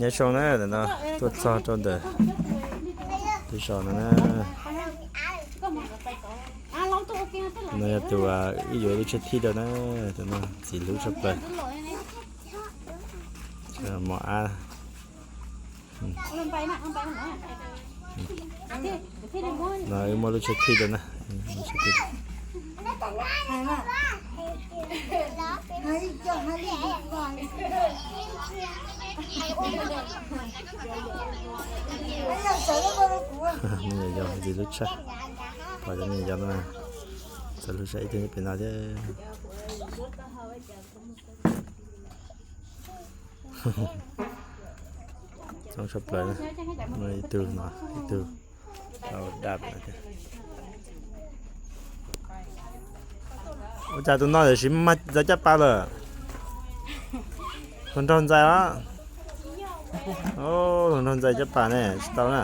Nyob zoo na, ntawm no tuaj txog rau ntawm tus zos no na. No yog tus wb yuav lub tshav thij rau na, tus no txiv hlub tshaj plaws. Mos ab. No wb muab lub tshav thij rau na. Me nyuam yaus ntxim hlub tshaj. Pom cov me nyuam yaus no txawm hlub saib ib tug nyob pem no thiab. Coob tshaj plaws, muaj ib tug no, ib tug tau daj. Ua cas tus no tam sim mas txawj caj pas lawm? Hluas nraug ntxais os. Hluas nraug ntxais caj pas ne, tsis tau na.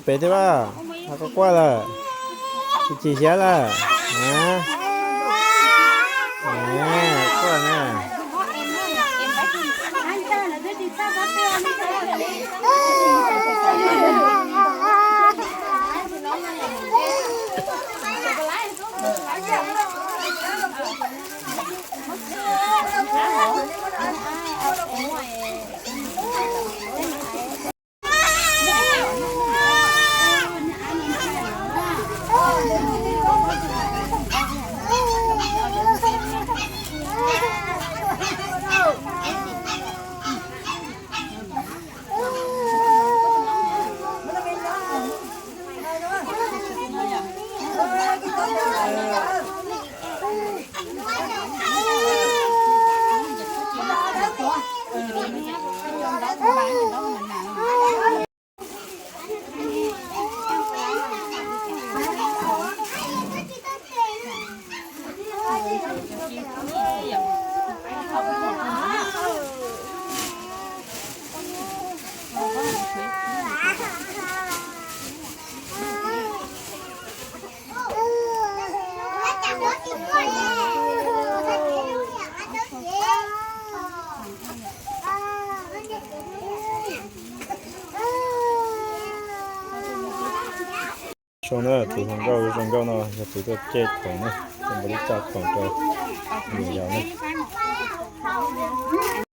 Pem thiab, mas koj quaj lawm, tsis chim siab lawm. Quaj na. Zoo na, tus hluas nkauj zoo nkauj no yog tus tuaj cem khoom na, tuaj npaj lub txaj khoom rau niam yau na.